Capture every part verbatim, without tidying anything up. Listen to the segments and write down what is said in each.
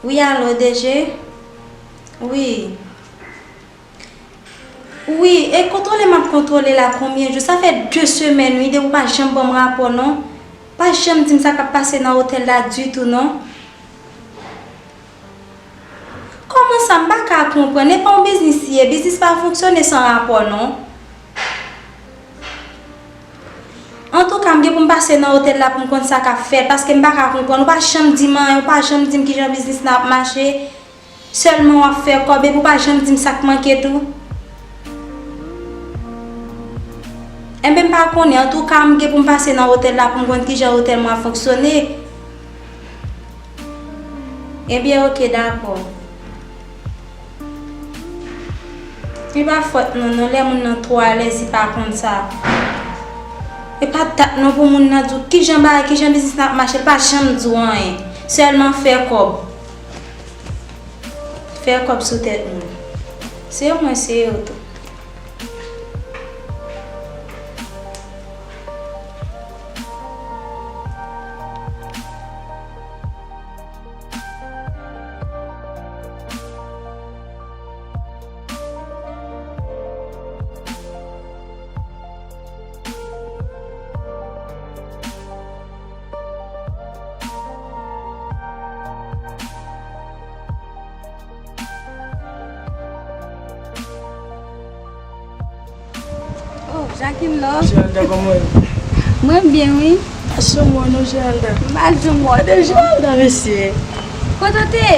Wi, alo, D G? Wi. Wi, e kontwole m ap kontwole la konbyen jou? Sa fè de semèn, wi, depi w pa janm ban m rapò, non. Pa janm di m sa k ap pase nan otèl la ditou, non. Kòman sa? M pa ka konprann. E pa yon biznis li ye. Biznis pa fonksyone san rapò, non. Antouka, m gen pou m pase nan otèl la pou m konn sa k ap fèt, paske m pa ka konprann. Ou pa janm di m anyen, ou pa janm di m kijan biznis la ap mache. Sèlman w ap fè kòb, epi ou pa janm di m sa k manke tou. Enben, m pa konnen. Antouka, m gen pou m pase nan otèl la pou m konn kijan otèl mwen ap fonksyone. Ebyen, oke, dakò. E pa fòt nou, non, lè moun nan twò alèz, li pa konn sa. E pa dat non pou moun nan di w kijan bagay, kijan biznis nan ap mache, li pa janm di w anyen. Sèlman fè kòb. Fè kòb sou tèt moun. Se yo mwen, se yo tou. Oh, Jacqueline Love. Geralda, kòman w ye? Mwen byen, wi. Pa sou mwen non, Geralda. M pa janm wè w deja. Geralda, mesye. Kote w te ye?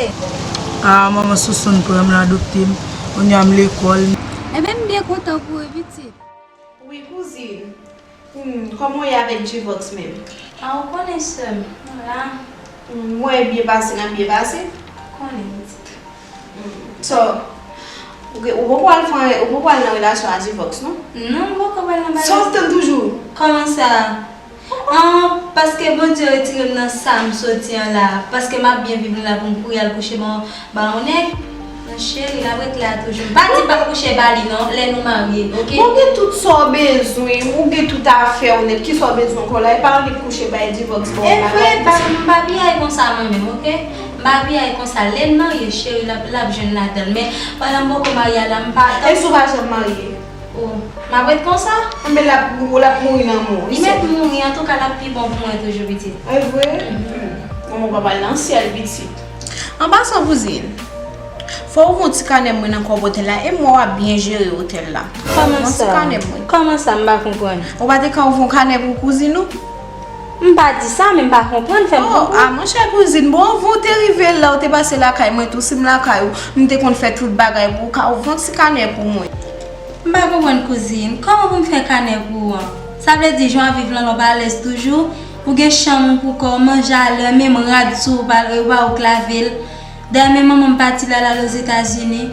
Ah, manman Sousou pran m, l adopte m. Kounye a m lekòl. Enben, m byen kontan pou ou, pitit. Wi, kouzin. Hmm, kòman w ye avèk G-Vox menm? Ah, ou konnen sè m, m la. Hmm, mwen byen pase, n ap byen pase? Konnen, pitit. Hmm, so, ou, ou poko al fè, ou poko al nan relasyon a G-Vox, non? Non, m poko pral nan bagay sa. Sa w ap tann toujou? Kòman sa? Ah, paske Bondye retire m nan sa m soti an la. Paske m ap byen viv la pou m kouri al kouche ban, ba yon nèg, men cheri, l ap ret la toujou. M pa di m p ap kouche ba li non, lè nou marye, oke? Bon, ou gen tout sa w bezwen, ou gen tout afè w nèt, kisa w bezwen ankò la? E pa annik kouche bay G-Vox ba w bagay. E vre, pa, m pa piyay konsa mwen menm, oke? M pa piyay konsa. Lè n marye, cheri, l ap, l ap jwenn ladan l. Men, pandan m poko marye a la, m pa... E si w pa janm marye? Oh, m ap ret konsa? Enben, l ap, l ap mouri nan mò. Li mèt mouri, antouka, l ap pi bon pou mwen toujou, pitit. E vre? Mhm. Manman w pa pral nan syèl, pitit. An pasan, kouzin, fò w voye yon ti kanè pou mwen nan kòb otèl la, e m wè w ap byen jere otèl la. Kòman sa? Voye yon ti kanè pou mwen. Kòman sa? M pa konprann. Ou pa te ka voye yon kanè pou kouzin ou? M pa di sa, men m pa konprann, fè m konprann. Oh, ah, monchè, kouzin, bon, anvan w te rive la, ou te pase lakay mwen tou, si m lakay ou, m te konn fè tout bagay pou ou, ka voye yon ti kanè pou mwen. M pa konprann, kouzin, kòman pou m fè kanè pou ou an? Sa vle di, jan w ap viv lan, w pa alèz toujou, ou gen chanm ou pou kò w, manje a lè, menm rad sou ou, ou pa, ou pa wè w k lave l. Dayè, men manman m pati la, l al Ozetazini.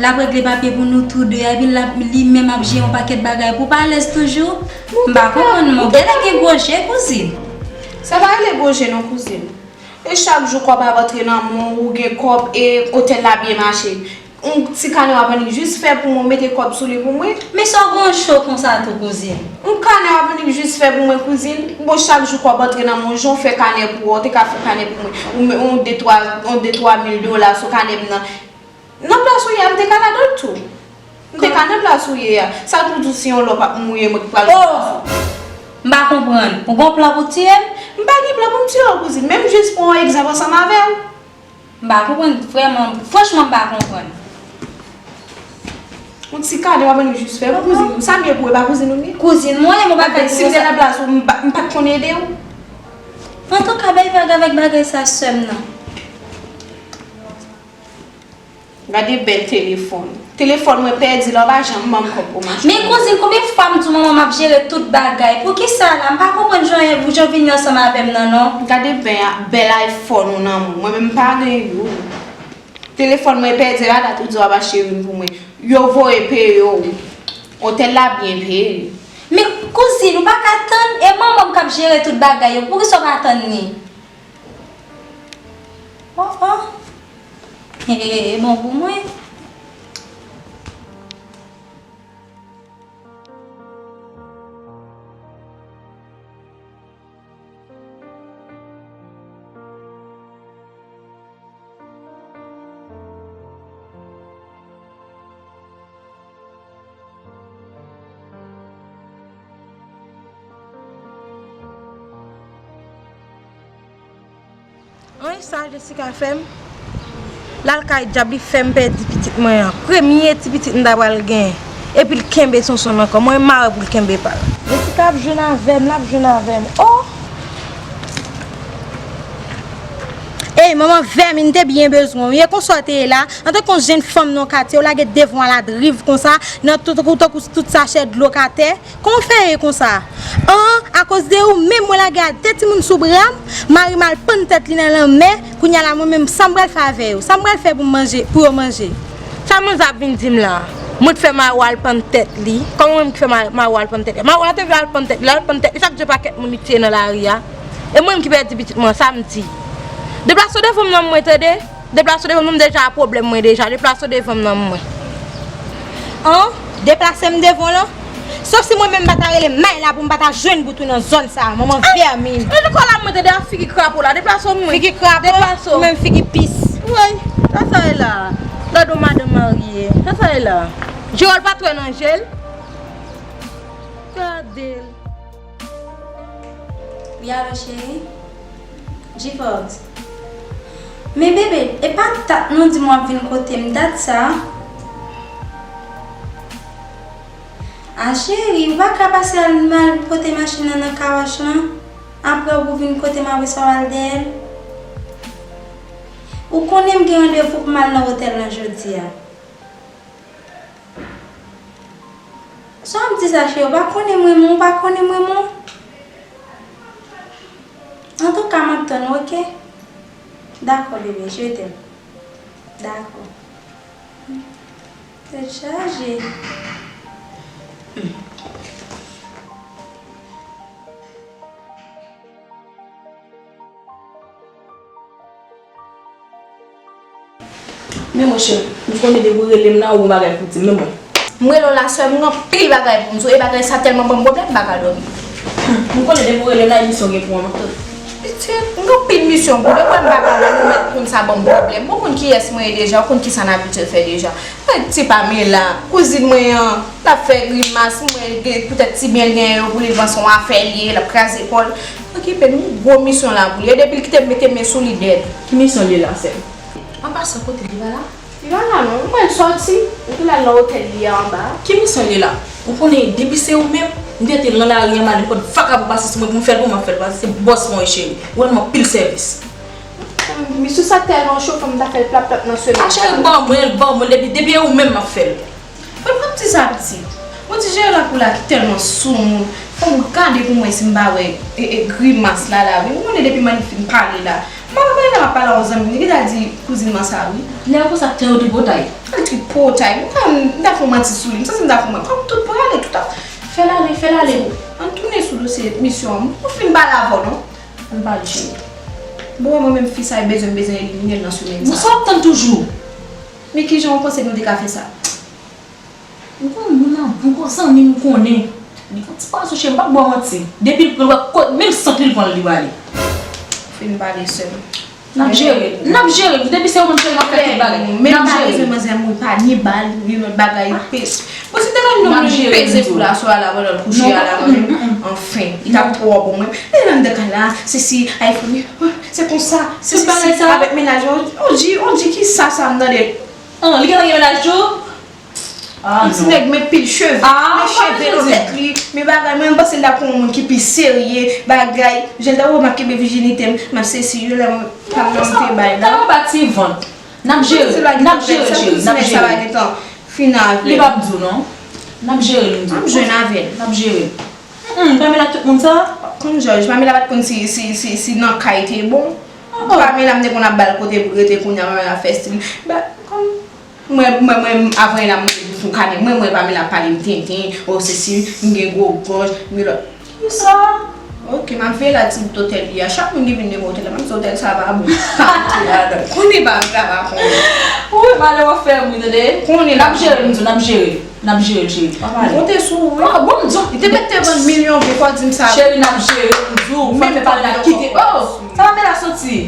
L ap regle papye pou nou tou de a, epi l ap, li menm ap jere yon pakèt bagay pou w pa alèz toujou. M pa konprann non. Genlè gen gwo je, kouzin. Sa pa rele gwo je non, kouzin. E chak jou kòb ap antre nan men w, ou gen kòb, e otèl la byen mache. Yon ti kanè w ap annik jis fè pou mwen, mete kòb sou li pou mwen. Men sa w gen cho konsa tou, kouzin? Yon kanè w ap annik jis fè pou mwen, kouzin. Bon, chak jou kòb antre nan men w, jan w fè kanè pou ou, ou te ka fè kanè pou mwen. Ou men, yon de twa, yon de twa mil dola sou kanè m nan. Nan plas ou ye a, m te ka ladan l tou. M te ka nan plas ou ye a. Sa pou di w si yon lòp ap mouye, mwen ki pral... Oh! M pa konprann. Ou gon plan pou tiye m? M pa gen plan pou m tiye w, kouzin. Men m jis pran yon egzanp ansanm avè w. M pa konprann, vrèman, franchman, m pa konprann. Yon ti kanè w ap annik jis fè pou kouzin ou. Sa m ye pou ou, e pa kouzin ou m ye? Kouzin mwen ye, mwen pa fè... Si m te nan plas ou, m pa, m pa t konn ede w. Antouka, bay vag avèk bagay sa, sè m nan. Gade bèl telefòn. Telefòn mwen pèdi la, w pa janm ban m kòb pou m achte. Men kouzin, konbyen fwa m di w manman m ap jere tout bagay? Poukisa la? M pa konprann jan, jan w vini ansanm avè m nan, non. Gade bèl, bèl iPhone ou nan men w. Mwen menm m pa gen youn. Telefòn mwen pèdi la, dat ou di w ap achte youn pou mwen. Yo voye peye w. Otèl la byen peye. Men kouzin, ou pa ka tann? E manman m k ap jere tout bagay yo. Poukisa w pa tann li? Oh, oh. E bon pou mwen. Anyen sa Jessica fè m? L al kay dyab, li fè m pèdi pitit mwen an. Premye ti pitit m ta pral gen. Epi l kenbe Sonson nan kò mwen, m a wè pou l kenbe pa l. Jessica ap jwenn avè m, l ap jwenn avè m. Oh! Ey, manman vèmin, m te byen bezwen w. Ye konsa w te ye la, antanke yon jenn fanm nan katye, w lage devan w aladriv konsa, nan tout, tout, tout, tout sachè dlo k atè. Kòman w fè ye konsa? An, akoz de ou menm mwen lage a de timoun sou bra m, mari m al pann tèt li nan lanmè, kounye a la mwen menm sa m pral fè avè yo? Sa m pral fè pou m manje, pou yo manje? Sa manzè ap vin di m la? Mwen t fè mari w al pann tèt li. Kòman mwen ki fè ma- mari w al pann tèt li? Mari w la te vle al pann tèt li, l al pann tèt li, sak je pakèt moun li tiye nan lari a? E mwen menm ki pèdi pitit mwen, sa m di? Deplase w devan m nan mwen tande. Deplase w devan m nan, m deja pwoblèm mwen deja. Deplase w devan m nan mwen. An, deplase m devan w lan? Sof si mwen menm m pa ta rele may la pou m pa ta jwenn bout ou nan zòn sa a, manman vèmin. E li kò la mwen tande a figi krapo la, deplase w mwen. Figi krapo, deplase w. Ou menm figi pis. Woy, sa sa ye la? Gade yon madanm marye, sa sa ye la? Jewòl pa twè nan je l. Gade l. Wi, alo, cheri? G-Fox. Men, bebe, e pa dat non di m w ap vin kote m, dat sa? A, cheri, ou pa ka pase al, al pote machin nan nan kawòch lan? Apre, ou vin kote m, apre sa, w al dèyè l? Ou konnen m gen randevou pou m al nan otèl lan jodi a. Sa w ap di sa, cheri? Ou pa konnen m renmen w, ou pa konnen m renmen w? Antouka, m ap tann ou, oke? Dakò, bebe, je t'aime. Dakò. Tèt chaje. Men mwen cheri, m konnen depi w rele m la, ou gon bagay pou di m, men mwen. M rele w la sè m, m gen anpil bagay pou m di w, e bagay sa tèlman ban m pwoblèm, m pa ka dòmi. Hmm, m konnen depi w rele m la, e misyon w gen pou mwen. Pitit, m gen anpil misyon pou w, depi w wè m pa ka la, ou mèt konn sa ban m pwoblèm. Bon, ou konn kiyès mwen ye deja, ou konn kisa m abitye fè deja. Mwen ti Pamela, kouzin mwen an, l ap fè grimas, mwen gen poutèt ti byen l genyen yo pou li, l panse yon afè l ye, l ap kraze kò l. Okipe l, m gen gwo misyon la pou li. E depi l kite m mete men sou li dèd. Ki misyon l ye la, sè m? An pasan, kote li pa la? Li pa la non, m wè l sòti, m te al nan otèl li a anba a. Ki misyon l ye la? Ou konnen depi se ou menm, m te te nan lari an, m al nenpòt vakabon pase sou mwen pou m fè l pou m ap fè l, paske se bòs mwen, cheri. Ou rann mwen anpil sèvis. Misye sa tèlman cho, fò m ta fè l plap plap nan semèn sa. A cheri, ban mwen l, ban mwen l, depi, depi e ou menm m ap fè l. Mwen pa di sa pitit. Ou di Jera pou la ki tèlman soumoun. Fò m gade pou m wè si m pa wè e, e, grimas la la wi. Ou konnen depi m annik fin pale la. M pa pale la, m ap pale a yon zanmi m. Li gentan di kouzin mwen sa wi. Lè yo konsa tè yo tripotay. Al tripotay. M ta, m ta fè yon manti sou li. M santi m ta fè yon manti. Kòm tout prale, tout ap fè l ale, fè l ale. Ann tounen sou dosye misyon an. M fin pale avè w non. Ann pale cheri. Bon, mwen menm fi sa e bezwen m bezwen elimine l nan semèn sa. Bon, sa w ap tann toujou? Men kijan w panse nou te ka fè sa? M konn moun nan, m konn zanmi m konnen. Li gon ti pwason cheri, m p ap ba w manti. Depi l pran l, w ap ko-, menm sant li l pran l, li prale. Fin pale sè m. N ap jere, n ap jere. Depi se ou menm cheri, m ap fè tout bagay. N ap jere. Menm pa bezwen manzè m, ou pa ni bal, ni lòt bagay. Bon, se te menm nou peze pou l aswè a la, pandan l kouche a la, mwen, anfen, li t ap twò bon, mwen. Li nan de kay la, sesi, iPhone, se konsa, sesi, avèk mennaj, on di, on di ki sa, sa m tande. An, li gentan gen mennaj tou? Ah, non. Ti nèg, men pil cheve, men cheve nan tèt li, men bagay, mwen, m panse l t ap pran yon moun ki pi serye, bagay, jan l ta wè m ap kenbe vijinite m, m ap sesi, yo lè m pa nan te bay la. Kaka pa ti vant. N ap jere, n ap jere, cheri, n ap jere. Fin avè l. Li p ap di w non. N ap jere l, m di w. M ap jwenn avè l. N ap jere l. Hmm, Pamela tout moun sa? Konn Jòj, Pamela pa t konn si, si, si, si nan kay te bon. Pamela m te konn ap ba l kote pou rete, kounye a Pamela fè stil. Ba, kòm mwen, mwen, mwen, avan la, m te di sou kanè mwen, mwen, Pamela ap pale m tenten, o sesi, m gen gwo gòj, m gen lòt. Kisa? Oke, m ap veye la ti bout otèl li a. Chak moun ki vin devan otèl la, m ap di otèl sa pa bon. Pa antre ladan. Konnen pa antre la pa konnen. Wi, malè w ap fè m ri, tande. Konnen n ap jere l, m di w, n ap jere l. N ap jere l, cheri. M konte sou ou, wi. Ah, bon, m di w. Li te mèt te vann milyon vye, fò w di m sa. Cheri, n ap jere l, m di w. Fò l fè pale la kite. Oh, sa Pamela santi.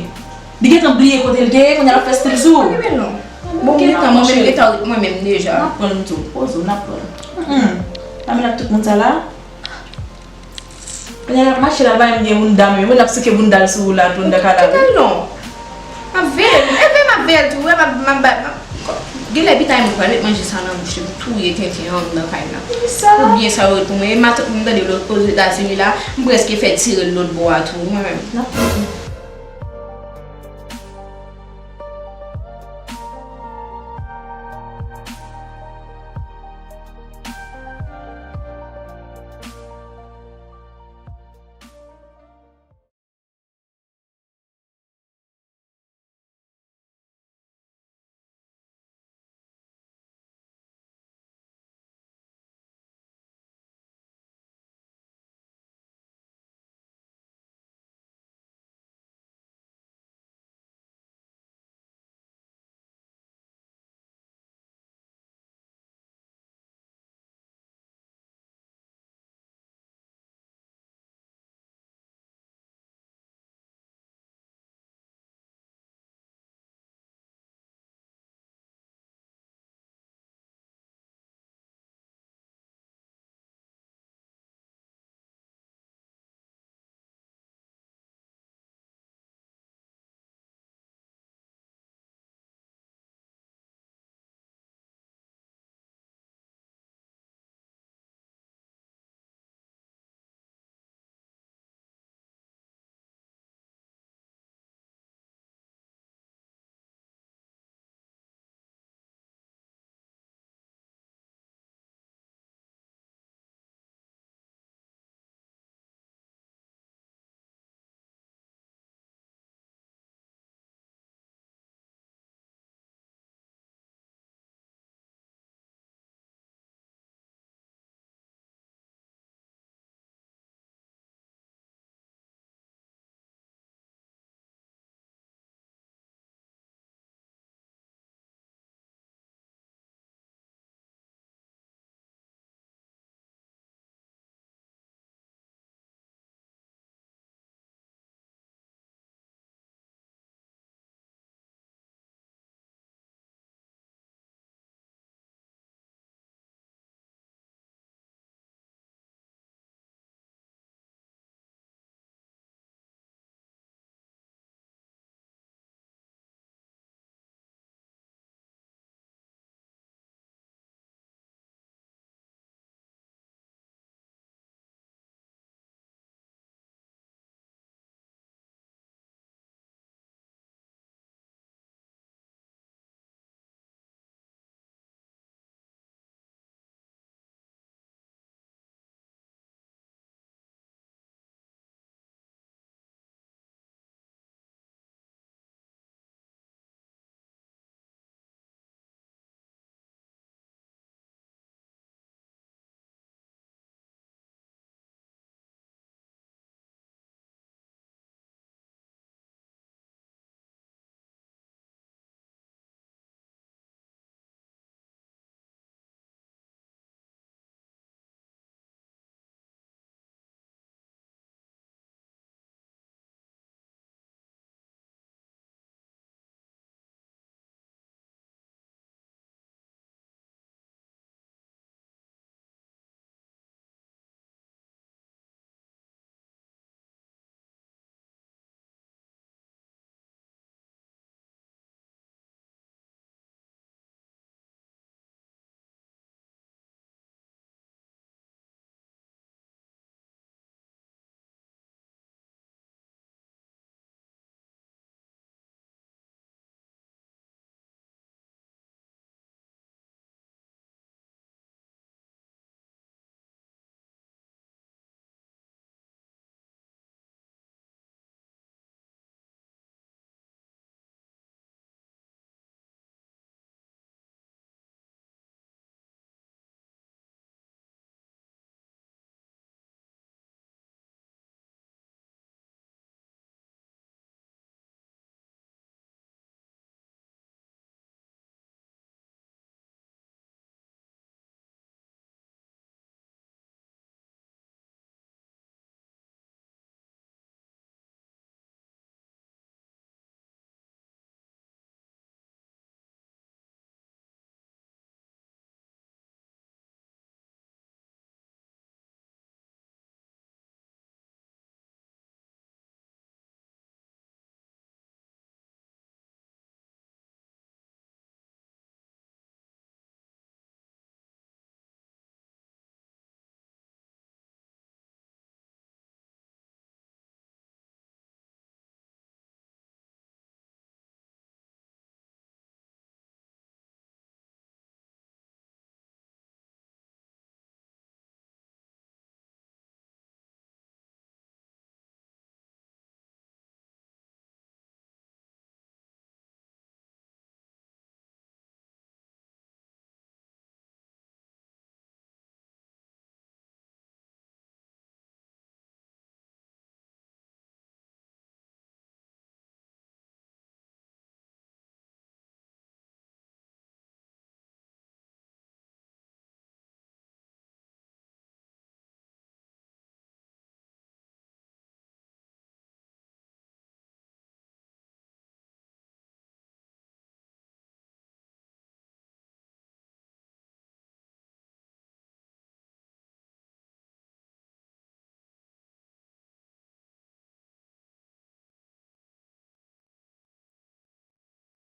Li gentan bliye kote l te ye, kounye a l ap fè stil sou ou. Bon, gentan, mwen menm, gentan ret mwen menm deja. N ap pran l, m di w. Poze w, n ap pran l. Pamela tout moun sa la. Kounye a l ap mache la, l pa menm gen bounda, men mwen n ap souke bounda l sou ou la, bounda kadav. Kite l non. M ap bay, m ap, genlè pita m pral met manje sa nan bouch li, m touye tenten an anndan kay la. Pou byen sa yo ret pou mwen. E matant mwen tande l Ozetazini la, m prèske fè tire l lòt bò a tou, mwen menm.